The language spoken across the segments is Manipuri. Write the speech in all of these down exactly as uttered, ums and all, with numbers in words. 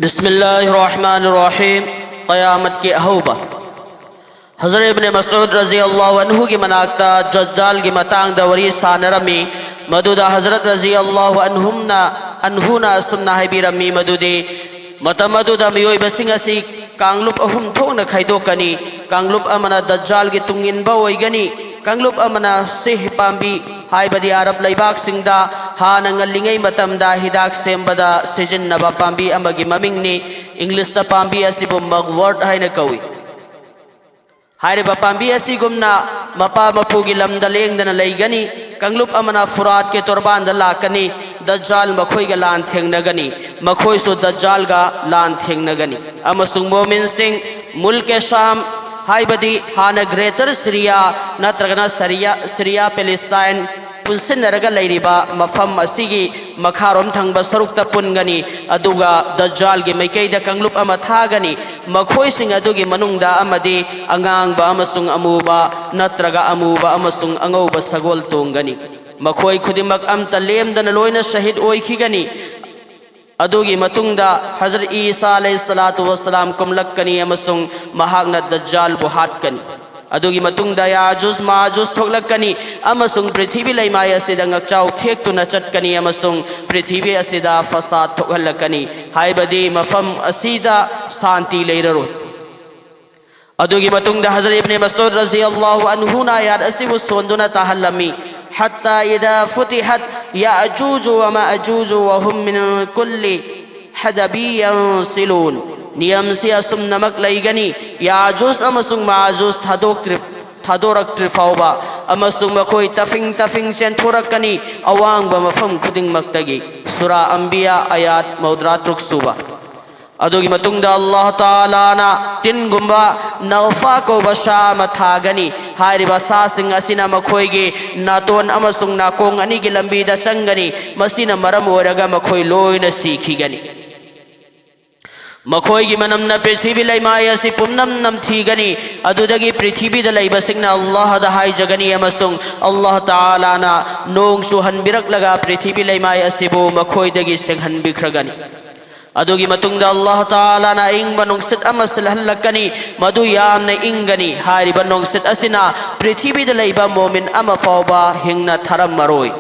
ꯕꯤꯁꯃꯤꯜꯂꯥꯍꯤꯔ ꯔꯍꯃꯥꯅꯤꯔ ꯔꯍꯤꯝ꯫ ꯀꯌꯥꯃꯠꯀꯤ ꯑꯍꯧꯕ꯫ ꯍꯖꯔꯠ ꯏꯕꯅꯦ ꯃꯁꯎꯗ ꯔꯖꯤꯌꯜꯂꯥꯍꯨ ꯑꯟꯍꯨꯒꯤ ꯃꯅꯥꯛꯇ ꯗꯖꯥꯜꯒꯤ ꯃꯇꯥꯡꯗ ꯋꯥꯔꯤ ꯁꯥꯟꯅꯔꯝꯃꯤ꯫ ꯃꯗꯨꯗ ꯍꯖꯔꯠ ꯔꯖꯤꯌꯜꯂꯥꯍꯨ ꯑꯟꯍꯨꯝꯅ, ꯑꯟꯍꯨꯅ ꯑꯁꯨꯝꯅ ꯍꯥꯏꯕꯤꯔꯝꯃꯤ ꯃꯗꯨꯗꯤ, ꯃꯇꯝ ꯑꯗꯨꯗ ꯃꯤꯑꯣꯏꯕꯁꯤꯡ ꯑꯁꯤ ꯀꯥꯡꯂꯨꯞ ꯑꯍꯨꯝ ꯊꯣꯛꯅ ꯈꯥꯏꯗꯣꯛꯀꯅꯤ꯫ ꯀꯥꯡꯂꯨꯞ ꯑꯃꯅ ꯗꯖꯥꯜꯒꯤ ꯇꯨꯡ ꯏꯟꯕ ꯑꯣꯏꯒꯅꯤ꯫ ꯀꯥꯡꯂꯨꯞ ꯑꯃꯅ ꯁꯤꯍ ꯄꯥꯝꯕꯤ, ꯍꯥꯏꯕꯗꯤ ꯑꯔꯕ ꯂꯩꯕꯥꯛꯁꯤꯡꯗ ꯍꯥꯟꯅ ꯉꯜꯂꯤꯉꯩ ꯃꯇꯝꯗ ꯍꯤꯗꯥꯛ ꯁꯦꯝꯕꯗ ꯁꯤꯖꯤꯟꯅꯕ ꯄꯥꯝꯕꯤ ꯑꯃꯒꯤ ꯃꯃꯤꯡꯅꯤ꯫ ꯏꯪꯂꯤꯁꯇ ꯄꯥꯝꯕꯤ ꯑꯁꯤꯕꯨ mugwort ꯍꯥꯏꯅ ꯀꯧꯏ꯫ ꯍꯥꯏꯔꯤꯕ ꯄꯥꯝꯕꯤ ꯑꯁꯤꯒꯨꯝꯅ ꯃꯄꯥ ꯃꯄꯨꯒꯤ ꯂꯝꯗ ꯂꯦꯡꯗꯅ ꯂꯩꯒꯅꯤ꯫ ꯀꯥꯡꯂꯨꯞ ꯑꯃꯅ ꯐꯨꯔꯥꯠꯀꯤ ꯇꯣꯔꯕꯥꯟꯗ ꯂꯥꯛꯀꯅꯤ꯫ ꯗꯖꯥꯜ ꯃꯈꯣꯏꯒ ꯂꯥꯟ ꯊꯦꯡꯅꯒꯅꯤ꯫ ꯃꯈꯣꯏꯁꯨ ꯗꯖꯥꯜꯒ ꯂꯥꯟ ꯊꯦꯡꯅꯒꯅꯤ꯫ ꯑꯃꯁꯨꯡ ꯃꯣꯃꯤꯟꯁꯤꯡ ꯃꯨꯜꯀꯦ ꯁꯥꯝ, ꯍꯥꯏꯕꯗꯤ ꯍꯥꯟꯅ ꯒ꯭ꯔꯦꯇꯔ ꯁꯤꯔꯤꯌꯥ ꯅꯠꯇ꯭ꯔꯒꯅ ꯁꯔꯤꯌꯥ, ꯁꯤꯔꯤꯌꯥ ꯄꯦꯂꯦꯁꯇꯥꯏꯟ ꯄꯨꯟꯁꯤꯟꯅꯔꯒ ꯂꯩꯔꯤꯕ ꯃꯐꯝ ꯑꯁꯤꯒꯤ ꯃꯈꯥꯔꯣꯝ ꯊꯪꯕ ꯁꯔꯨꯛꯇ ꯄꯨꯟꯒꯅꯤ꯫ ꯑꯗꯨꯒ ꯗꯖꯥꯜꯒꯤ ꯃꯥꯏꯀꯩꯗ ꯀꯥꯡꯂꯨꯞ ꯑꯃ ꯊꯥꯒꯅꯤ꯫ ꯃꯈꯣꯏꯁꯤꯡ ꯑꯗꯨꯒꯤ ꯃꯅꯨꯡꯗ ꯑꯃꯗꯤ ꯑꯉꯥꯡꯕ ꯑꯃꯁꯨꯡ ꯑꯃꯨꯕ ꯅꯠꯇ꯭ꯔꯒ ꯑꯃꯨꯕ ꯑꯃꯁꯨꯡ ꯑꯉꯧꯕ ꯁꯒꯣꯜ ꯇꯣꯡꯒꯅꯤ꯫ ꯃꯈꯣꯏ ꯈꯨꯗꯤꯡꯃꯛ ꯑꯝꯇ ꯂꯦꯝꯗꯅ ꯂꯣꯏꯅ ꯁꯍꯤꯗ ꯑꯣꯏꯈꯤꯒꯅꯤ꯫ ꯑꯗꯨꯒꯤ ꯃꯇꯨꯡꯗ ꯍꯖꯔꯠ ꯏꯁꯥ ꯑꯂꯩꯍꯤ ꯁꯂꯥꯇꯨ ꯋꯁꯁꯂꯥꯝ ꯀꯨꯝꯂꯛꯀꯅꯤ ꯑꯃꯁꯨꯡ ꯃꯍꯥꯛꯅ ꯗꯖꯥꯜꯕꯨ ꯍꯥꯠꯀꯅꯤ꯫ ꯑꯗꯨꯒꯤ ꯃꯇꯨꯡꯗ ꯌꯥꯖꯨꯖ ꯃꯥꯖꯨꯖ ꯊꯣꯛꯂꯛꯀꯅꯤ ꯑꯃꯁꯨꯡ ꯄ꯭ꯔꯤꯊꯤꯕꯤ ꯂꯩꯃꯥꯏ ꯑꯁꯤꯗ ꯉꯛꯆꯥꯎ ꯊꯦꯛꯇꯨꯅ ꯆꯠꯀꯅꯤ ꯑꯃꯁꯨꯡ ꯄ꯭ꯔꯤꯊꯤꯕꯤ ꯑꯁꯤꯗ ꯐꯁꯥꯗ ꯊꯣꯛꯍꯜꯂꯛꯀꯅꯤ, ꯍꯥꯏꯕꯗꯤ ꯃꯐꯝ ꯑꯁꯤꯗ ꯁꯥꯟꯇꯤ ꯂꯩꯔꯔꯣꯏ꯫ ꯑꯗꯨꯒꯤ ꯃꯇꯨꯡꯗ ꯍꯖꯔꯠ ꯏꯕꯅꯦ ꯃꯁꯎꯗ ꯔꯖꯤꯌꯜꯂꯥꯍꯨ ꯑꯟꯍꯨꯅ ꯑꯥꯌꯥꯠ ꯑꯁꯤꯕꯨ ꯁꯣꯟꯗꯨꯅ ꯇꯥꯍꯜꯂꯝꯃꯤ, "حتى إذا فتحت يأجوج ومأجوج وهم من كل حدب ينسلون." ꯅꯤꯌꯝꯁꯤ ꯑꯁꯨꯝꯅꯃꯛ ꯂꯩꯒꯅꯤ꯫ ꯌꯥꯖꯨꯖ ꯑꯃꯁꯨꯡ ꯃꯥꯖꯨꯖ ꯊꯥꯗꯣꯛꯇ꯭ꯔꯤ, ꯊꯥꯗꯣꯔꯛꯇ꯭ꯔꯤ ꯐꯥꯎꯕ, ꯑꯃꯁꯨꯡ ꯃꯈꯣꯏ ꯇꯐꯤꯡ ꯇꯐꯤꯡ ꯆꯦꯟꯊꯣꯔꯛꯀꯅꯤ ꯑꯋꯥꯡꯕ ꯃꯐꯝ ꯈꯨꯗꯤꯡꯃꯛꯇꯒꯤ꯫ ꯁꯨꯔꯥ ꯑꯝꯕꯤꯌꯥ, ꯑꯥꯌꯥꯠ ꯃꯧꯗ꯭ꯔꯥ ꯇꯔꯨꯛ ꯁꯨꯕ꯫ ꯑꯗꯨꯒꯤ ꯃꯇꯨꯡꯗ ꯑꯜꯂꯥꯍ ꯇꯥꯂꯥꯅ ꯇꯤꯟꯒꯨꯝꯕ ꯅꯜꯐꯥ ꯀꯧꯕ ꯁꯥ ꯑꯃ ꯊꯥꯒꯅꯤ꯫ ꯍꯥꯏꯔꯤꯕ ꯁꯥꯁꯤꯡ ꯑꯁꯤꯅ ꯃꯈꯣꯏꯒꯤ ꯅꯥꯇꯣꯟ ꯑꯃꯁꯨꯡ ꯅꯥꯀꯣꯡ ꯑꯅꯤꯒꯤ ꯂꯝꯕꯤꯗ ꯆꯪꯒꯅꯤ꯫ ꯃꯁꯤꯅ ꯃꯔꯝ ꯑꯣꯏꯔꯒ ꯃꯈꯣꯏ ꯂꯣꯏꯅ ꯁꯤꯈꯤꯒꯅꯤ꯫ ꯃꯈꯣꯏꯒꯤ ꯃꯅꯝꯅ ꯄ꯭ꯔꯤꯊꯤꯕꯤ ꯂꯩꯃꯥꯏ ꯑꯁꯤ ꯄꯨꯝꯅꯝ ꯅꯝꯊꯤꯒꯅꯤ꯫ ꯑꯗꯨꯗꯒꯤ ꯄ꯭ꯔꯤꯊꯤꯕꯤꯗ ꯂꯩꯕꯁꯤꯡꯅ ꯑꯜꯂꯥꯍꯗ ꯍꯥꯏꯖꯒꯅꯤ ꯑꯃꯁꯨꯡ ꯑꯜꯂꯥꯍ ꯇꯥꯂꯥꯅ ꯅꯣꯡ ꯆꯨꯍꯟꯕꯤꯔꯛꯂꯒ ꯄ꯭ꯔꯤꯊꯤꯕꯤ ꯂꯩꯃꯥꯏ ꯑꯁꯤꯕꯨ ꯃꯈꯣꯏꯗꯒꯤ ꯁꯦꯡꯍꯟꯕꯤꯈ꯭ꯔꯒꯅꯤ꯫ ꯑꯗꯨꯒꯤ ꯃꯇꯨꯡꯗ ꯑꯜꯂꯥꯍ ꯇꯥꯂꯥꯅ ꯑꯏꯪꯕ ꯅꯨꯡꯁꯤꯠ ꯑꯃ ꯁꯤꯠꯍꯜꯂꯛꯀꯅꯤ, ꯃꯗꯨ ꯌꯥꯝꯅ ꯏꯪꯒꯅꯤ꯫ ꯍꯥꯏꯔꯤꯕ ꯅꯨꯡꯁꯤꯠ ꯑꯁꯤꯅ ꯄ꯭ꯔꯤꯊꯤꯕꯤꯗ ꯂꯩꯕ ꯃꯣꯃꯤꯟ ꯑꯃ ꯐꯥꯎꯕ ꯍꯤꯡꯅ ꯊꯔꯝꯃꯔꯣꯏ꯫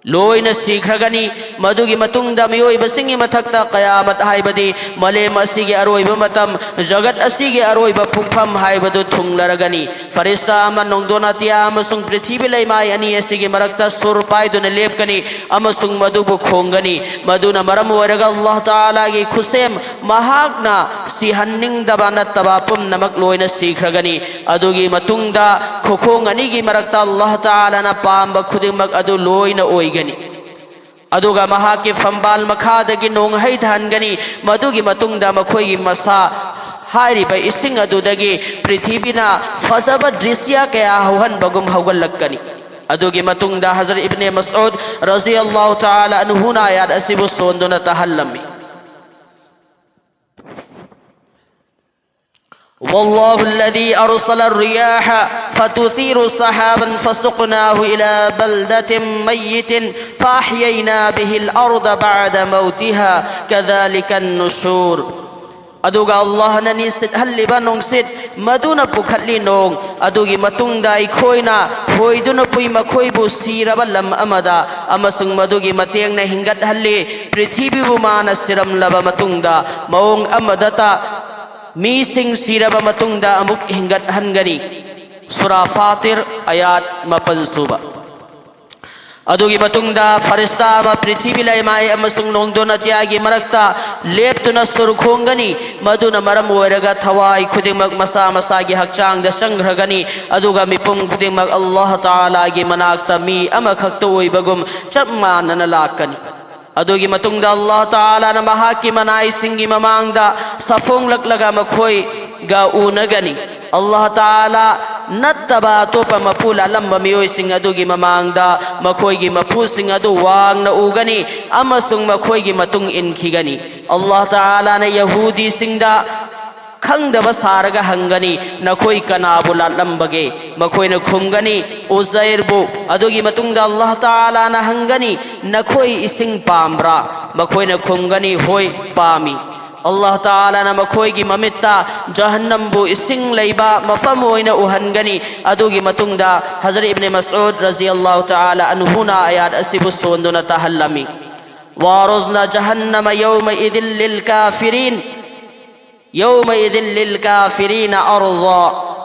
ꯂꯣꯏꯅ ꯁꯤꯈ꯭ꯔꯒꯅꯤ꯫ ꯃꯗꯨꯒꯤ ꯃꯇꯨꯡꯗ ꯃꯤꯑꯣꯏꯕꯁꯤꯡꯒꯤ ꯃꯊꯛꯇ ꯀꯌꯥꯃꯠ, ꯍꯥꯏꯕꯗꯤ ꯃꯥꯂꯦꯝ ꯑꯁꯤꯒꯤ ꯑꯔꯣꯏꯕ ꯃꯇꯝ, ꯖꯒꯠ ꯑꯁꯤꯒꯤ ꯑꯔꯣꯏꯕ ꯄꯨꯡꯐꯝ ꯍꯥꯏꯕꯗꯨ ꯊꯨꯡꯂꯔꯒꯅꯤ꯫ ꯐꯔꯤꯁꯇꯥ ꯑꯃ ꯅꯣꯡꯗꯣꯟ ꯑꯇꯤꯌꯥ ꯑꯃꯁꯨꯡ ꯄ꯭ꯔꯤꯊꯤꯕꯤ ꯂꯩꯃꯥꯏ ꯑꯅꯤ ꯑꯁꯤꯒꯤ ꯃꯔꯛꯇ ꯁꯨꯔ ꯄꯥꯏꯗꯨꯅ ꯂꯦꯞꯀꯅꯤ ꯑꯃꯁꯨꯡ ꯃꯗꯨꯕꯨ ꯈꯣꯡꯒꯅꯤ꯫ ꯃꯗꯨꯅ ꯃꯔꯝ ꯑꯣꯏꯔꯒ ꯑꯜꯂꯥꯍ ꯇꯥꯂꯥꯒꯤ ꯈꯨꯠꯁꯦꯝ, ꯃꯍꯥꯛꯅ ꯁꯤꯍꯟꯅꯤꯡꯗꯕ ꯅꯠꯇꯕ ꯄꯨꯝꯅꯃꯛ ꯂꯣꯏꯅ ꯁꯤꯈ꯭ꯔꯒꯅꯤ꯫ ꯑꯗꯨꯒꯤ ꯃꯇꯨꯡꯗ ꯈꯨꯈꯣꯡ ꯑꯅꯤꯒꯤ ꯃꯔꯛꯇ ꯑꯜꯂꯥꯍ ꯇꯥꯂꯥꯅ ꯄꯥꯝꯕ ꯈꯨꯗꯤꯡꯃꯛ ꯑꯗꯨ ꯂꯣꯏꯅ ꯑꯣꯏꯒꯅꯤ꯫ ꯑꯗꯨꯒ ꯃꯍꯥꯛꯀꯤ ꯐꯝꯕꯥꯜ ꯃꯈꯥꯗꯒꯤ ꯅꯣꯡ ꯍꯩꯊꯍꯟꯒꯅꯤ꯫ ꯃꯗꯨꯒꯤ ꯃꯇꯨꯡꯗ ꯃꯈꯣꯏꯒꯤ ꯃꯁꯥ ꯍꯥꯏꯔꯤꯕ ꯏꯁꯤꯡ ꯑꯗꯨꯗꯒꯤ ꯄ꯭ꯔꯤꯊꯤꯕꯤꯅ ꯐꯖꯕ ꯗ꯭ꯔꯤꯁ꯭ꯌ ꯀꯌꯥ ꯍꯧꯍꯟꯕꯒꯨꯝ ꯍꯧꯒꯠꯂꯛꯀꯅꯤ꯫ ꯑꯗꯨꯒꯤ ꯃꯇꯨꯡꯗ ꯍꯖꯔꯠ ꯏꯕꯅꯦ ꯃꯁꯎꯗ ꯔꯖꯤꯌꯜꯂꯥꯍꯨ ꯇꯥꯂꯥ ꯑꯟꯍꯨꯅ ꯑꯥꯌꯥꯠ ꯑꯁꯤꯕꯨ ꯁꯣꯟꯗꯨꯅ ꯇꯥꯍꯜꯂꯝꯃꯤ꯫ والله الذي أرسل الرياح فتثير سحابا فسقناه إلى بلدة ميت فأحيينا به الأرض بعد موتها كذلك النشور. ꯑꯗꯨꯒ ꯑꯜꯂꯥꯍꯅꯅꯤ ꯁꯤꯠꯍꯜꯂꯤꯕ ꯅꯨꯡꯁꯤꯠ, ꯃꯗꯨꯅ ꯄꯨꯈꯠꯂꯤ ꯅꯣꯡ꯫ ꯑꯗꯨꯒꯤ ꯃꯇꯨꯡꯗ ꯑꯩꯈꯣꯏꯅ ꯍꯣꯏꯗꯨꯅ ꯄꯨꯏ ꯃꯈꯣꯏꯕꯨ ꯁꯤꯔꯕ ꯂꯝ ꯑꯃꯗ, ꯑꯃꯁꯨꯡ ꯃꯗꯨꯒꯤ ꯃꯇꯦꯡꯅ ꯍꯤꯡꯒꯠꯍꯜꯂꯤ꯫ ꯄ꯭ꯔꯤꯊꯤꯕꯤꯕꯨ ꯃꯥꯅ ꯁꯤꯔꯝꯂꯕ ꯃꯇꯨꯡꯗ ꯃꯑꯣꯡ ꯑꯃꯗꯇ ꯃꯤꯁꯤꯡ ꯁꯤꯔꯕ ꯃꯇꯨꯡꯗ ꯑꯃꯨꯛ ꯍꯤꯡꯒꯠꯍꯟꯒꯅꯤ꯫ ꯁꯨꯔꯥ ꯐꯥꯇꯤꯔ, ꯑꯌꯥꯠ ꯃꯥꯄꯟ ꯁꯨꯕ꯫ ꯑꯗꯨꯒꯤ ꯃꯇꯨꯡꯗ ꯐꯔꯤꯁꯇꯥ ꯑꯃ ꯄ꯭ꯔꯤꯊꯤꯕꯤ ꯂꯩꯃꯥꯏ ꯑꯃꯁꯨꯡ ꯅꯣꯡꯗꯣꯟ ꯑꯇꯤꯌꯥꯒꯤ ꯃꯔꯛꯇ ꯂꯦꯞꯇꯨꯅ ꯁꯨꯔ ꯈꯣꯡꯒꯅꯤ꯫ ꯃꯗꯨꯅ ꯃꯔꯝ ꯑꯣꯏꯔꯒ ꯊꯋꯥꯏ ꯈꯨꯗꯤꯡꯃꯛ ꯃꯁꯥ ꯃꯁꯥꯒꯤ ꯍꯛꯆꯥꯡꯗ ꯆꯪꯈ꯭ꯔꯒꯅꯤ꯫ ꯑꯗꯨꯒ ꯃꯤꯄꯨꯝ ꯈꯨꯗꯤꯡꯃꯛ ꯑꯜꯂꯥꯍ ꯇꯥꯂꯥꯒꯤ ꯃꯅꯥꯛꯇ ꯃꯤ ꯑꯃꯈꯛꯇ ꯑꯣꯏꯕꯒꯨꯝ ꯆꯞ ꯃꯥꯟꯅꯅ ꯂꯥꯛꯀꯅꯤ꯫ ꯑꯗꯨꯒꯤ ꯃꯇꯨꯡꯗ ꯑꯜꯂꯥꯍ ꯇꯥꯂꯥꯅ ꯃꯍꯥꯛꯀꯤ ꯃꯅꯥꯏꯁꯤꯡꯒꯤ ꯃꯃꯥꯡꯗ ꯁꯥꯐꯣꯡꯂꯛꯂꯒ ꯃꯈꯣꯏꯒ ꯎꯅꯒꯅꯤ꯫ ꯑꯜꯂꯥꯍ ꯇꯥꯂꯥ ꯅꯠꯇꯕ ꯑꯇꯣꯞꯄ ꯃꯄꯨ ꯂꯥꯜꯂꯝꯕ ꯃꯤꯑꯣꯏꯁꯤꯡ ꯑꯗꯨꯒꯤ ꯃꯃꯥꯡꯗ ꯃꯈꯣꯏꯒꯤ ꯃꯄꯨꯁꯤꯡ ꯑꯗꯨ ꯋꯥꯡꯅ ꯎꯒꯅꯤ ꯑꯃꯁꯨꯡ ꯃꯈꯣꯏꯒꯤ ꯃꯇꯨꯡ ꯏꯟꯈꯤꯒꯅꯤ꯫ ꯑꯜꯂꯥꯍ ꯇꯥꯂꯥꯅ ꯌꯍꯨꯗꯤꯁꯤꯡꯗ ꯈꯪꯗꯕ ꯁꯥꯔꯒ ꯍꯪꯒꯅꯤ, "ꯅꯈꯣꯏ ꯀꯅꯥꯕꯨ ꯂꯥꯠꯂꯝꯕꯒꯦ?" ꯃꯈꯣꯏꯅ ꯈꯨꯝꯒꯅꯤ, "ꯎꯖꯩꯔꯕꯨ꯫" ꯑꯗꯨꯒꯤ ꯃꯇꯨꯡꯗ ꯑꯜꯂꯥꯍ ꯇꯥꯂꯥꯅ ꯍꯪꯒꯅꯤ, "ꯅꯈꯣꯏ ꯏꯁꯤꯡ ꯄꯥꯝꯕ꯭ꯔꯥ?" ꯃꯈꯣꯏꯅ ꯈꯨꯝꯒꯅꯤ, "ꯍꯣꯏ, ꯄꯥꯝꯃꯤ꯫" ꯑꯜꯂꯥꯍ ꯇꯥꯂꯥꯅ ꯃꯈꯣꯏꯒꯤ ꯃꯃꯤꯠꯇ ꯖꯍꯟꯅꯝꯕꯨ ꯏꯁꯤꯡ ꯂꯩꯕ ꯃꯐꯝ ꯑꯣꯏꯅ ꯎꯍꯟꯒꯅꯤ꯫ ꯑꯗꯨꯒꯤ ꯃꯇꯨꯡꯗ ꯍꯖꯔꯠ ꯏꯕꯅꯦ ꯃꯁꯎꯗ ꯔꯖꯤꯌꯜꯂꯥꯍꯨ ꯇꯥꯂꯥ ꯑꯟꯍꯨꯅ ꯑꯌꯥꯠ ꯑꯁꯤꯕꯨ ꯁꯣꯟꯗꯨꯅ ꯇꯥꯍꯜꯂꯝꯃꯤ, "ꯋꯥꯔꯨꯖꯅ ꯖꯍꯟꯅꯃ ꯌꯧꯃ ꯏꯗꯤꯜ ꯂꯤꯜ ꯀꯥꯐꯤꯔꯤꯟ, ꯌꯧꯃ ꯏꯗꯤꯜ ꯂꯤꯜ ꯀꯥꯐꯤꯔꯤꯅ ꯑꯔꯨꯖꯥ꯫"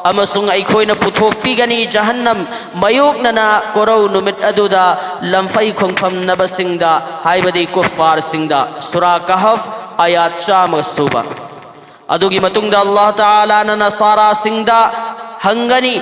ꯑꯃꯁꯨꯡ ꯑꯩꯈꯣꯏꯅ ꯄꯨꯊꯣꯛꯄꯤꯒꯅꯤ ꯖꯍꯟꯅꯝ ꯃꯥꯌꯣꯛꯅꯅ ꯀꯣꯔꯧ ꯅꯨꯃꯤꯠ ꯑꯗꯨꯗ ꯂꯝꯐꯩ ꯈꯣꯡꯐꯝꯅꯕꯁꯤꯡꯗ, ꯍꯥꯏꯕꯗꯤ ꯀꯨꯐꯥꯔꯁꯤꯡꯗ꯫ ꯁꯨꯔꯥ ꯀꯍꯐ, ꯑꯌꯥꯠ ꯆꯥꯝꯃ ꯁꯨꯕ꯫ ꯑꯗꯨꯒꯤ ꯃꯇꯨꯡꯗ ꯑꯜꯂꯥꯍ ꯇꯥꯂꯥꯅ ꯅꯁꯥꯔꯥꯁꯤꯡꯗ ꯍꯪꯒꯅꯤ,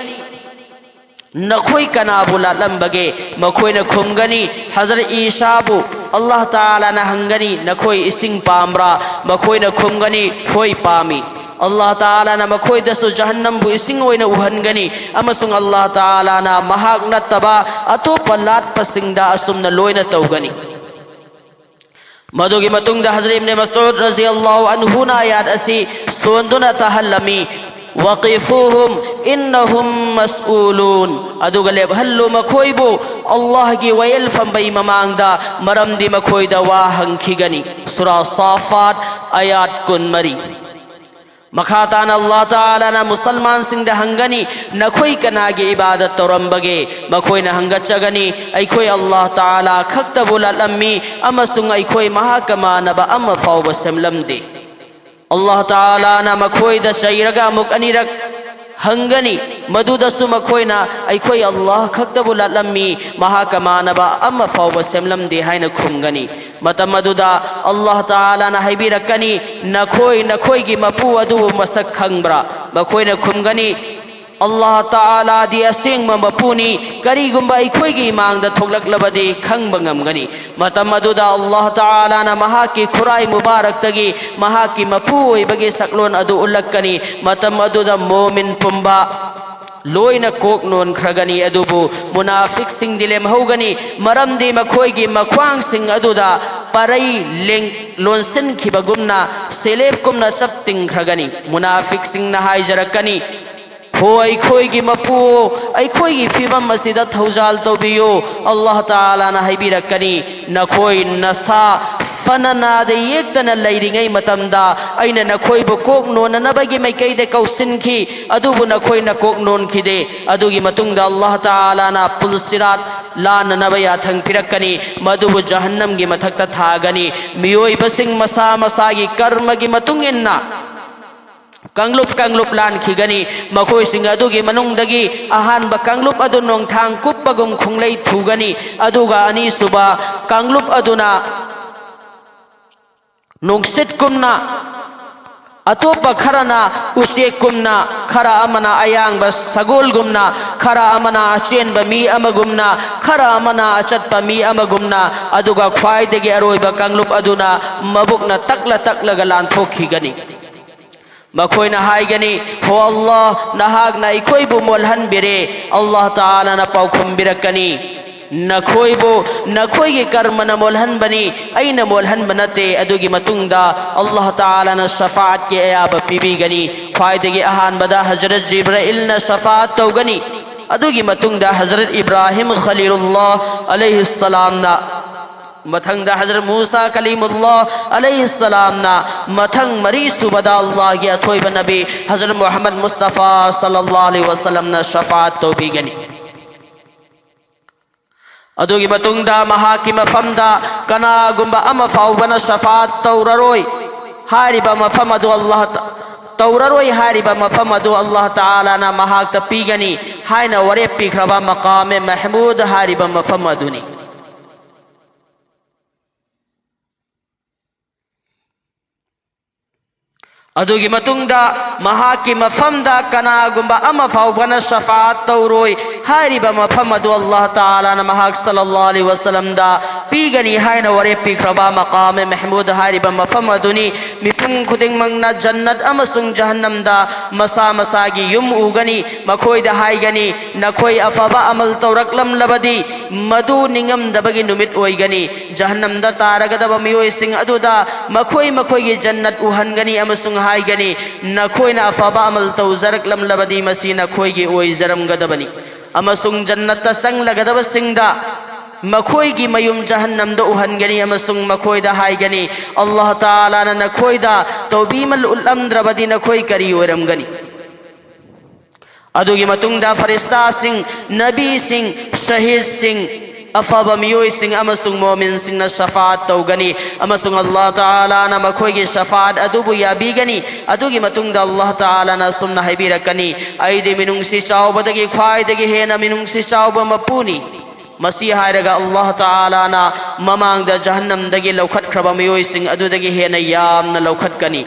"ꯅꯈꯣꯏ ꯀꯅꯥꯕꯨ ꯂꯥꯠꯂꯝꯕꯒꯦ?" ꯃꯈꯣꯏꯅ ꯈꯨꯝꯒꯅꯤ, "ꯍꯖꯔꯠ ꯏꯁꯥꯕꯨ꯫" ꯑꯜꯂꯥꯍ ꯇꯥꯂꯥꯅ ꯍꯪꯒꯅꯤ, "ꯅꯈꯣꯏ ꯏꯁꯤꯡ ꯄꯥꯝꯕ꯭ꯔꯥ?" ꯃꯈꯣꯏꯅ ꯈꯨꯝꯒꯅꯤ, "ꯍꯣꯏ, ꯄꯥꯝꯃꯤ꯫" ꯑꯜꯂꯥꯍ ꯇꯥꯂꯥꯅ ꯃꯈꯣꯏꯗꯁꯨ ꯖꯍꯟꯅꯝꯕꯨ ꯏꯁꯤꯡ ꯑꯣꯏꯅ ꯎꯍꯟꯒꯅꯤ, ꯑꯃꯁꯨꯡ ꯑꯜꯂꯥꯍ ꯇꯥꯂꯥꯅ ꯃꯍꯥꯛ ꯅꯠꯇꯕ ꯑꯇꯣꯞꯄ ꯂꯥꯠꯄꯁꯤꯡꯗ ꯑꯁꯨꯝꯅ ꯂꯣꯏꯅ ꯇꯧꯒꯅꯤ꯫ ꯃꯗꯨꯒꯤ ꯃꯇꯨꯡꯗ ꯍꯖꯔꯠ ꯏꯕꯅꯦ ꯃꯁꯎꯗ ꯔꯖꯤꯌꯜꯂꯥꯍꯨ ꯑꯟꯍꯨꯅ ꯑꯌꯥꯠ ꯑꯁꯤ ꯁꯣꯟꯗꯨꯅ ꯇꯥꯍꯜꯂꯝꯃꯤ, "ꯋꯥꯀꯤꯐꯨꯍꯨꯝ ꯏꯟꯅꯍꯨꯝ ꯃꯁꯎꯂꯨꯟ꯫" ꯑꯗꯨꯒ ꯂꯦꯞꯍꯜꯂꯨ ꯃꯈꯣꯏꯕꯨ ꯑꯜꯂꯥꯍꯒꯤ ꯋꯥꯌꯦꯜꯐꯝꯕꯩ ꯃꯃꯥꯡꯗ, ꯃꯔꯝꯗꯤ ꯃꯈꯣꯏꯗ ꯋꯥ ꯍꯪꯈꯤꯒꯅꯤ꯫ ꯁꯨꯔꯥ ꯁꯥꯐꯥꯠ, ꯑꯌꯥꯠ ꯀꯨꯟꯃꯔꯤ꯫ ꯃꯈꯥ ꯇꯥꯅ ꯑꯜꯂꯥꯍ ꯇꯥꯂꯥꯅ ꯃꯨꯁꯜꯃꯥꯟꯁꯤꯡꯗ ꯍꯪꯒꯅꯤ, "ꯅꯈꯣꯏ ꯀꯅꯥꯒꯤ ꯏꯕꯥꯗꯠ ꯇꯧꯔꯝꯕꯒꯦ?" ꯃꯈꯣꯏꯅ ꯍꯪꯒꯠꯆꯒꯅꯤ, "ꯑꯩꯈꯣꯏ ꯑꯜꯂꯥꯍ ꯇꯥꯂꯥ ꯈꯛꯇꯕꯨ ꯂꯥꯠꯂꯝꯃꯤ ꯑꯃꯁꯨꯡ ꯑꯩꯈꯣꯏ ꯃꯍꯥꯛꯀ ꯃꯥꯟꯅꯕ ꯑꯃ ꯐꯥꯎꯕ ꯁꯦꯝꯂꯝꯗꯦ꯫" ꯑꯜꯂꯥꯍ ꯇꯥꯂꯥꯅ ꯃꯈꯣꯏꯗ ꯆꯩꯔꯒ ꯑꯃꯨꯛ ꯑꯅꯤꯔꯛ ꯍꯪꯒꯅꯤ꯫ ꯃꯗꯨꯗꯁꯨ ꯃꯈꯣꯏꯅ, "ꯑꯩꯈꯣꯏ ꯑꯜꯂꯥꯍ ꯈꯛꯇꯕꯨ ꯂꯥꯠꯂꯝꯃꯤ, ꯃꯍꯥꯛꯀ ꯃꯥꯟꯅꯕ ꯑꯃ ꯐꯥꯎꯕ ꯁꯦꯝꯂꯝꯗꯦ" ꯍꯥꯏꯅ ꯈꯨꯝꯒꯅꯤ꯫ ꯃꯇꯝ ꯑꯗꯨꯗ ꯑꯜꯂꯥꯍ ꯇꯥꯂꯥꯅ ꯍꯥꯏꯕꯤꯔꯛꯀꯅꯤ, "ꯅꯈꯣꯏ ꯅꯈꯣꯏꯒꯤ ꯃꯄꯨ ꯑꯗꯨꯕꯨ ꯃꯁꯛ ꯈꯪꯕ꯭ꯔꯥ?" ꯃꯈꯣꯏꯅ ꯈꯨꯝꯒꯅꯤ, "ꯑꯜꯂꯥꯍ ꯇꯥꯂꯥꯗꯤ ꯑꯁꯦꯡꯕ ꯃꯄꯨꯅꯤ, ꯀꯔꯤꯒꯨꯝꯕ ꯑꯩꯈꯣꯏꯒꯤ ꯏꯃꯥꯡꯗ ꯊꯣꯛꯂꯛꯂꯕꯗꯤ ꯈꯪꯕ ꯉꯝꯒꯅꯤ꯫" ꯃꯇꯝ ꯑꯗꯨꯗ ꯑꯜꯂꯥꯍ ꯇꯥꯂꯥꯅ ꯃꯍꯥꯛꯀꯤ ꯈꯨꯔꯥꯏ ꯃꯨꯕꯥꯔꯛꯇꯒꯤ ꯃꯍꯥꯛꯀꯤ ꯃꯄꯨ ꯑꯣꯏꯕꯒꯤ ꯁꯛꯂꯣꯟ ꯑꯗꯨ ꯎꯠꯂꯛꯀꯅꯤ꯫ ꯃꯇꯝ ꯑꯗꯨꯗ ꯃꯣꯃꯤꯟ ꯄꯨꯝꯕ ꯂꯣꯏꯅ ꯀꯣꯛ ꯅꯣꯟꯈ꯭ꯔꯒꯅꯤ, ꯑꯗꯨꯕꯨ ꯃꯨꯅꯥꯐꯤꯛꯁꯤꯡꯗꯤ ꯂꯦꯝꯍꯧꯒꯅꯤ, ꯃꯔꯝꯗꯤ ꯃꯈꯣꯏꯒꯤ ꯃꯈ꯭ꯋꯥꯡꯁꯤꯡ ꯑꯗꯨꯗ ꯄꯔꯩ ꯂꯦꯡ-, ꯂꯣꯟꯁꯤꯟꯈꯤꯕꯒꯨꯝꯅ ꯁꯦꯂꯦꯞꯀꯨꯝꯅ ꯆꯞ ꯇꯤꯡꯈ꯭ꯔꯒꯅꯤ꯫ ꯃꯨꯅꯥꯐꯤꯛꯁꯤꯡꯅ ꯍꯥꯏꯖꯔꯛꯀꯅꯤ, "ꯍꯣ ꯑꯩꯈꯣꯏꯒꯤ ꯃꯄꯨ, ꯑꯩꯈꯣꯏꯒꯤ ꯐꯤꯕꯝ ꯑꯁꯤꯗ ꯊꯧꯖꯥꯜ ꯇꯧꯕꯤꯌꯨ"꯫ ꯑꯜꯂꯥꯍ ꯇꯥꯂꯥꯅ ꯍꯥꯏꯕꯤꯔꯛꯀꯅꯤ, "ꯅꯈꯣꯏ ꯅꯁꯥ ꯐꯅ ꯅꯥꯗ ꯌꯦꯛꯇꯅ ꯂꯩꯔꯤꯉꯩ ꯃꯇꯝꯗ ꯑꯩꯅ ꯅꯈꯣꯏꯕꯨ ꯀꯣꯛ ꯅꯣꯟꯅꯅꯕꯒꯤ ꯃꯥꯏꯀꯩꯗ ꯀꯧꯁꯤꯟꯈꯤ, ꯑꯗꯨꯕꯨ ꯅꯈꯣꯏꯅ ꯀꯣꯛ ꯅꯣꯟꯈꯤꯗꯦ꯫ ꯑꯗꯨꯒꯤ ꯃꯇꯨꯡꯗ ꯑꯜꯂꯥꯍ ꯇꯥꯂꯥꯅ ꯄꯨꯜꯁꯤꯔꯥꯠ ꯂꯥꯟꯅꯅꯕ ꯌꯥꯊꯪ ꯄꯤꯔꯛꯀꯅꯤ, ꯃꯗꯨꯕꯨ ꯖꯍꯟꯅꯝꯒꯤ ꯃꯊꯛꯇ ꯊꯥꯒꯅꯤ꯫ ꯃꯤꯑꯣꯏꯕꯁꯤꯡ ꯃꯁꯥ ꯃꯁꯥꯒꯤ ꯀꯔꯃꯒꯤ ꯃꯇꯨꯡ ꯏꯟꯅ ꯀꯥꯡꯂꯨꯞ ꯀꯥꯡꯂꯨꯞ ꯂꯥꯟꯈꯤꯒꯅꯤ꯫ ꯃꯈꯣꯏꯁꯤꯡ ꯑꯗꯨꯒꯤ ꯃꯅꯨꯡꯗꯒꯤ ꯑꯍꯥꯟꯕ ꯀꯥꯡꯂꯨꯞ ꯑꯗꯨ ꯅꯣꯡꯊꯥꯡ ꯀꯨꯞꯄꯒꯨꯝ ꯈꯣꯡꯂꯩ ꯊꯨꯒꯅꯤ, ꯑꯗꯨꯒ ꯑꯅꯤꯁꯨꯕ ꯀꯥꯡꯂꯨꯞ ꯑꯗꯨꯅ ꯅꯨꯡꯁꯤꯠꯀꯨꯝꯅ, ꯑꯇꯣꯞꯄ ꯈꯔꯅ ꯎꯆꯦꯛꯀꯨꯝꯅ, ꯈꯔ ꯑꯃꯅ ꯑꯌꯥꯡꯕ ꯁꯒꯣꯜꯒꯨꯝꯅ, ꯈꯔ ꯑꯃꯅ ꯑꯆꯦꯟꯕ ꯃꯤ ꯑꯃꯒꯨꯝꯅ, ꯈꯔ ꯑꯃꯅ ꯑꯆꯠꯄ ꯃꯤ ꯑꯃꯒꯨꯝꯅ, ꯑꯗꯨꯒ ꯈ꯭ꯋꯥꯏꯗꯒꯤ ꯑꯔꯣꯏꯕ ꯀꯥꯡꯂꯨꯞ ꯑꯗꯨꯅ ꯃꯕꯨꯛꯅ ꯇꯛꯂ ꯇꯛꯂꯒ ꯂꯥꯟꯊꯣꯛꯈꯤꯒꯅꯤ꯫ ꯃꯈꯣꯏꯅ ꯍꯥꯏꯒꯅꯤ, "ꯍꯣ ꯑꯜꯂꯥꯍ, ꯅꯍꯥꯛꯅ ꯑꯩꯈꯣꯏꯕꯨ ꯃꯣꯜꯍꯟꯕꯤꯔꯦ"꯫ ꯑꯜꯂꯥꯍ ꯇꯥꯂꯥꯅ ꯄꯥꯎꯈꯨꯝꯕꯤꯔꯛꯀꯅꯤ, "ꯅꯈꯣꯏꯕꯨ ꯅꯈꯣꯏꯒꯤ ꯀꯔꯃꯅ ꯃꯣꯜꯍꯟꯕꯅꯤ, ꯑꯩꯅ ꯃꯣꯜꯍꯟꯕ ꯅꯠꯇꯦ"꯫ ꯑꯗꯨꯒꯤ ꯃꯇꯨꯡꯗ ꯑꯜꯂꯥꯍ ꯇꯥꯂꯥꯅ ꯁꯐꯥꯠꯀꯤ ꯑꯌꯥꯕ ꯄꯤꯕꯤꯒꯅꯤ꯫ ꯈ꯭ꯋꯥꯏꯗꯒꯤ ꯑꯍꯥꯟꯕꯗ ꯍꯖꯔꯠ ꯖꯤꯕ꯭ꯔꯥꯏꯜꯅ ꯁꯐꯥꯠ ꯇꯧꯒꯅꯤ꯫ ꯑꯗꯨꯒꯤ ꯃꯇꯨꯡꯗ ꯍꯖꯔꯠ ꯏꯕ꯭ꯔꯥꯍꯤꯝ ꯈꯂꯤꯂꯨꯜꯂꯥꯍ ꯑꯂꯩꯍꯤꯁꯁꯂꯥꯝꯅ, ꯃꯊꯪꯗ ꯍꯖꯔꯠ ꯃꯨꯁꯥ ꯀꯂꯤꯃꯨꯜꯂꯥꯍ ꯑꯂꯩꯍꯤꯁꯁꯂꯥꯝꯅ, ꯃꯊꯪ ꯃꯔꯤ ꯁꯨꯕꯗ ꯑꯜꯂꯥꯍꯒꯤ ꯑꯊꯣꯏꯕ ꯅꯕꯤ ꯍꯖꯔꯠ ꯃꯨꯍꯝꯃꯗ ꯃꯨꯁꯇꯐꯥ ꯁꯜꯂꯜꯂꯥꯍꯨ ꯑꯂꯩꯍꯤ ꯋꯁꯜꯂꯝꯅ ꯁꯐꯥꯠ ꯇꯧꯕꯤꯒꯅꯤ꯫ ꯑꯗꯨꯒꯤ ꯃꯇꯨꯡꯗ ꯃꯍꯥꯛꯀꯤ ꯃꯐꯝꯗ ꯀꯅꯥꯒꯨꯝꯕ ꯑꯃ ꯐꯥꯎꯕꯅ ꯁꯐꯥꯠ ꯇꯧꯔꯔꯣꯏ꯫ ꯍꯥꯏꯔꯤꯕ ꯃꯐꯝ ꯑꯗꯨ ꯑꯜꯂꯥꯍ ꯇ-, ꯇꯧꯔꯔꯣꯏ ꯍꯥꯏꯔꯤꯕ ꯃꯐꯝ ꯑꯗꯨ ꯑꯜꯂꯥꯍ ꯇꯥꯂꯥꯅ ꯃꯍꯥꯛꯇ ꯄꯤꯒꯅꯤ ꯍꯥꯏꯅ ꯋꯥꯔꯦꯞ ꯄꯤꯈ꯭ꯔꯕ ꯃꯀꯥꯃꯦ ꯃꯍꯃꯨꯗ ꯍꯥꯏꯔꯤꯕ ꯃꯐꯝ ꯑꯗꯨꯅꯤ꯫ ꯑꯗꯨꯒꯤ ꯃꯇꯨꯡꯗ ꯃꯍꯥꯛꯀꯤ ꯃꯐꯝꯗ ꯀꯅꯥꯒꯨꯝꯕ ꯑꯃ ꯐꯥꯎꯕꯅ ꯁꯐꯥꯠ ꯇꯧꯔꯣꯏ꯫ ꯍꯥꯏꯔꯤꯕ ꯃꯐꯝ ꯑꯗꯨ ꯑꯜꯂꯥꯍ ꯇꯥꯂꯥꯅ ꯃꯍꯥꯛ ꯁꯜꯂꯜꯂꯥꯍꯨ ꯑꯂꯩꯍꯤ ꯋꯥꯁꯜꯂꯝꯗ ꯄꯤꯒꯅꯤ ꯍꯥꯏꯅ ꯋꯥꯔꯦꯞ ꯄꯤꯈ꯭ꯔꯕ ꯃꯀꯥꯃꯦ ꯃꯦꯍꯃꯨꯗ ꯍꯥꯏꯔꯤꯕ ꯃꯐꯝ ꯑꯗꯨꯅꯤ꯫ ꯃꯤꯄꯨꯝ ꯈꯨꯗꯤꯡꯃꯛꯅ ꯖꯟꯅꯠ ꯑꯃꯁꯨꯡ ꯖꯍꯟꯅꯝꯗ ꯃꯁꯥ ꯃꯁꯥꯒꯤ ꯌꯨꯝ ꯎꯒꯅꯤ꯫ ꯃꯈꯣꯏꯗ ꯍꯥꯏꯒꯅꯤ, "ꯅꯈꯣꯏ ꯑꯐꯕ ꯑꯃꯜ ꯇꯧꯔꯛꯂꯝꯂꯕꯗꯤ ꯃꯗꯨ ꯅꯤꯡꯉꯝꯗꯕꯒꯤ ꯅꯨꯃꯤꯠ ꯑꯣꯏꯒꯅꯤ"꯫ ꯖꯍꯟꯅꯝꯗ ꯇꯥꯔꯒꯗꯕ ꯃꯤꯑꯣꯏꯁꯤꯡ ꯑꯗꯨꯗ ꯃꯈꯣꯏ ꯃꯈꯣꯏꯒꯤ ꯖꯟꯅꯠ ꯎꯍꯟꯒꯅꯤ ꯑꯃꯁꯨꯡ ꯍꯥꯏꯒꯅꯤ, "ꯅꯈꯣꯏꯅ ꯑꯐꯕ ꯑꯃꯜ ꯇꯧꯖꯔꯛꯂꯝꯂꯕꯗꯤ ꯃꯁꯤ ꯅꯈꯣꯏꯒꯤ ꯑꯣꯏꯖꯔꯝꯒꯗꯕꯅꯤ"꯫ ꯑꯃꯁꯨꯡ ꯖꯟꯅꯠꯇ ꯆꯪꯂꯒꯗꯕꯁꯤꯡꯗ ꯃꯈꯣꯏꯒꯤ ꯃꯌꯨꯝ ꯖꯍꯟꯅꯝꯗ ꯎꯍꯟꯒꯅꯤ ꯑꯃꯁꯨꯡ ꯃꯈꯣꯏꯗ ꯍꯥꯏꯒꯅꯤ, "ꯑꯜꯂꯥꯍ ꯇꯥꯂꯥꯅ ꯅꯈꯣꯏꯗ ꯇꯧꯕꯤꯃꯜ ꯎꯠꯂꯝꯗ꯭ꯔꯕꯗꯤ ꯅꯈꯣꯏ ꯀꯔꯤ ꯑꯣꯏꯔꯝꯒꯅꯤ?" ꯑꯗꯨꯒꯤ ꯃꯇꯨꯡꯗ ꯐꯔꯤꯁꯇꯥꯁꯤꯡ, ꯅꯕꯤꯁꯤꯡ, ꯁꯍꯤꯗꯁꯤꯡ, ꯑꯐꯕ ꯃꯤꯑꯣꯏꯁꯤꯡ ꯑꯃꯁꯨꯡ ꯃꯣꯃꯤꯟꯁꯤꯡꯅ ꯁꯐꯥꯠ ꯇꯧꯒꯅꯤ, ꯑꯃꯁꯨꯡ ꯑꯜꯂꯥꯍ ꯇꯥꯂꯥꯅ ꯃꯈꯣꯏꯒꯤ ꯁꯐꯥꯠ ꯑꯗꯨꯕꯨ ꯌꯥꯕꯤꯒꯅꯤ꯫ ꯑꯗꯨꯒꯤ ꯃꯇꯨꯡꯗ ꯑꯜꯂꯥꯍ ꯇꯥꯂꯥꯅ ꯑꯁꯨꯝꯅ ꯍꯥꯏꯕꯤꯔꯛꯀꯅꯤ, "ꯑꯩꯗꯤ ꯃꯤꯅꯨꯡꯁꯤ ꯆꯥꯎꯕꯗꯒꯤ ꯈ꯭ꯋꯥꯏꯗꯒꯤ ꯍꯦꯟꯅ ꯃꯤꯅꯨꯡꯁꯤ ꯆꯥꯎꯕ ꯃꯄꯨꯅꯤ"꯫ ꯃꯁꯤ ꯍꯥꯏꯔꯒ ꯑꯜꯂꯥꯍ ꯇꯥꯂꯥꯅ ꯃꯃꯥꯡꯗ ꯖꯍꯟꯅꯝꯗꯒꯤ ꯂꯧꯈꯠꯈ꯭ꯔꯕ ꯃꯤꯑꯣꯏꯁꯤꯡ ꯑꯗꯨꯗꯒꯤ ꯍꯦꯟꯅ ꯌꯥꯝꯅ ꯂꯧꯈꯠꯀꯅꯤ꯫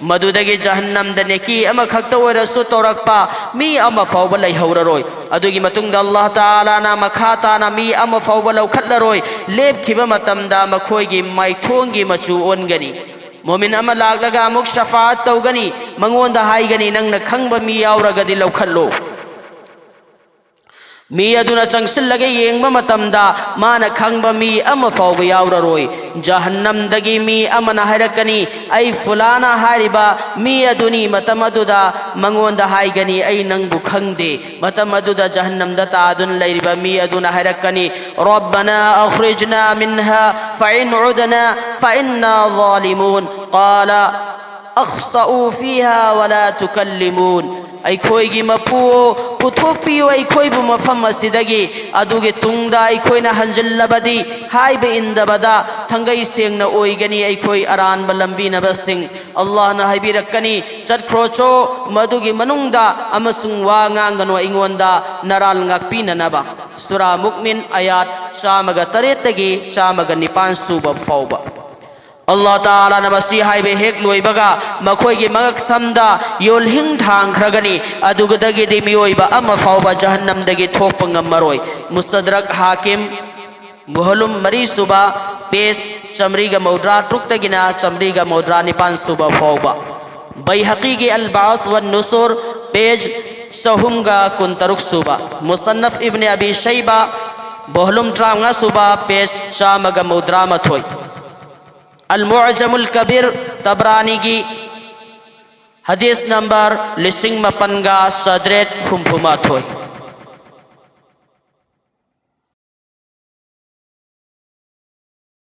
ꯃꯗꯨꯗꯒꯤ ꯖꯍꯟꯅꯝꯗ ꯅꯦꯀꯤ ꯑꯃꯈꯛꯇ ꯑꯣꯏꯔꯁꯨ ꯇꯧꯔꯛꯄ ꯃꯤ ꯑꯃ ꯐꯥꯎꯕ ꯂꯩꯍꯧꯔꯔꯣꯏ꯫ ꯑꯗꯨꯒꯤ ꯃꯇꯨꯡꯗ ꯑꯜꯂꯥꯍ ꯇꯥꯂꯥꯅ ꯃꯈꯥ ꯇꯥꯅ ꯃꯤ ꯑꯃ ꯐꯥꯎꯕ ꯂꯧꯈꯠꯂꯔꯣꯏ꯫ ꯂꯦꯞꯈꯤꯕ ꯃꯇꯝꯗ ꯃꯈꯣꯏꯒꯤ ꯃꯥꯏꯊꯣꯡꯒꯤ ꯃꯆꯨ ꯑꯣꯟꯒꯅꯤ꯫ ꯃꯣꯃꯤꯟ ꯑꯃ ꯂꯥꯛꯂꯒ ꯑꯃꯨꯛ ꯁꯐꯥꯠ ꯇꯧꯒꯅꯤ꯫ ꯃꯉꯣꯟꯗ ꯍꯥꯏꯒꯅꯤ, "ꯅꯪꯅ ꯈꯪꯕ ꯃꯤ ꯌꯥꯎꯔꯒꯗꯤ ꯂꯧꯈꯠꯂꯨ"꯫ ꯃꯤ ꯑꯗꯨꯅ ꯆꯪꯁꯤꯜꯂꯒ ꯌꯦꯡꯕ ꯃꯇꯝꯗ ꯃꯥꯅ ꯈꯪꯕ ꯃꯤ ꯑꯃ ꯐꯥꯎꯕ ꯌꯥꯎꯔꯔꯣꯏ꯫ ꯖꯍꯟꯅꯝꯗꯒꯤ ꯃꯤ ꯑꯃꯅ ꯍꯥꯏꯔꯛꯀꯅꯤ, "ꯑꯩ ꯐꯨꯂꯥꯅ ꯍꯥꯏꯔꯤꯕ ꯃꯤ ꯑꯗꯨꯅꯤ"꯫ ꯃꯇꯝ ꯑꯗꯨꯗ ꯃꯉꯣꯟꯗ ꯍꯥꯏꯒꯅꯤ, "ꯑꯩ ꯅꯪꯕꯨ ꯈꯪꯗꯦ"꯫ ꯃꯇꯝ ꯑꯗꯨꯗ ꯖꯍꯟꯅꯝꯗ ꯇꯥꯗꯨꯅ ꯂꯩꯔꯤꯕ ꯃꯤ ꯑꯗꯨꯅ ꯍꯥꯏꯔꯛꯀꯅꯤ, "ربنا أخرجنا منها فإن عدنا فإنا ظالمون." قال اخسئوا فيها ولا تكلمون꯫ "ꯑꯩꯈꯣꯏꯒꯤ ꯃꯄꯨ, ꯄꯨꯊꯣꯛꯄꯤꯌꯨ ꯑꯩꯈꯣꯏꯕꯨ ꯃꯐꯝ ꯑꯁꯤꯗꯒꯤ, ꯑꯗꯨꯒꯤ ꯇꯨꯡꯗ ꯑꯩꯈꯣꯏꯅ ꯍꯟꯖꯤꯜꯂꯕꯗꯤ ꯍꯥꯏꯕ ꯏꯟꯗꯕꯗ ꯊꯥꯡꯒꯩ ꯁꯦꯡꯅ ꯑꯣꯏꯒꯅꯤ ꯑꯩꯈꯣꯏ ꯑꯔꯥꯟꯕ ꯂꯝꯕꯤꯅꯕꯁꯤꯡ"꯫ ꯑꯜꯂꯥꯍꯅ ꯍꯥꯏꯕꯤꯔꯛꯀꯅꯤ, "ꯆꯠꯈ꯭ꯔꯣꯆꯣ ꯃꯗꯨꯒꯤ ꯃꯅꯨꯡꯗ ꯑꯃꯁꯨꯡ ꯋꯥ ꯉꯥꯡꯒꯅꯨ ꯑꯩꯉꯣꯟꯗ ꯅꯔꯥꯜ ꯉꯥꯛꯄꯤꯅꯅꯕ"꯫ ꯁꯨꯔꯥ ꯃꯨꯛꯃꯤꯟ, ꯑꯌꯥꯠ ꯆꯥꯝꯃꯒ ꯇꯔꯦꯠꯇꯒꯤ ꯆꯥꯝꯃꯒ ꯅꯤꯄꯥꯟ ꯁꯨꯕ ꯐꯥꯎꯕ꯫ ꯑꯜꯂꯥꯍ ꯇꯥꯂꯥꯅ ꯃꯁꯤ ꯍꯥꯏꯕ ꯍꯦꯛ ꯂꯣꯏꯕꯒ ꯃꯈꯣꯏꯒꯤ ꯃꯉꯛꯁꯝꯗ ꯌꯣꯜꯍꯤꯡ ꯊꯥꯡꯈ꯭ꯔꯒꯅꯤ꯫ ꯑꯗꯨꯗꯒꯤꯗꯤ ꯃꯤꯑꯣꯏꯕ ꯑꯃ ꯐꯥꯎꯕ ꯖꯍꯟꯅꯝꯗꯒꯤ ꯊꯣꯛꯄ ꯉꯝꯃꯔꯣꯏ꯫ ꯃꯨꯁꯇꯗ꯭ꯔꯛ ꯍꯥꯀꯤꯝ, ꯚꯣꯂꯨꯝ ꯃꯔꯤ ꯁꯨꯕ, ꯄꯦꯖ ꯆꯥꯃꯔꯤꯒ ꯃꯧꯗ꯭ꯔꯥ ꯇꯔꯨꯛꯇꯒꯤꯅ ꯆꯥꯃꯔꯤꯒ ꯃꯧꯗ꯭ꯔꯥ ꯅꯤꯄꯥꯟ ꯁꯨꯕ ꯐꯥꯎꯕ꯫ ꯕꯩꯍꯀꯤꯒꯤ ꯑꯜ ꯕꯥꯁ ꯋꯟ ꯅꯨꯁꯨꯔ, ꯄꯦꯖ ꯆꯍꯨꯝꯒ ꯀꯨꯟꯇꯔꯨꯛ ꯁꯨꯕ꯫ ꯃꯨꯁꯟꯅꯐ ꯏꯕꯅꯦ ꯑꯕꯤ ꯁꯩꯕꯥ, ꯚꯣꯂꯨꯝ ꯇꯔꯥꯃꯉꯥ ꯁꯨꯕ, ꯄꯦꯖ ꯆꯥꯝꯃꯒ ꯃꯧꯗ꯭ꯔꯥ ꯃꯥꯊꯣꯏ꯫ ꯑꯜ ꯃꯨꯑꯖꯃꯨꯜ ꯀꯕꯤꯔ, ꯇꯕꯔꯥꯅꯤꯒꯤ ꯍꯗꯤꯁ ꯅꯝꯕꯔ ꯂꯤꯁꯤꯡ ꯃꯥꯄꯟꯒ ꯆꯥꯇ꯭ꯔꯦꯠ ꯍꯨꯝꯐꯨ ꯃꯥꯊꯣꯏ꯫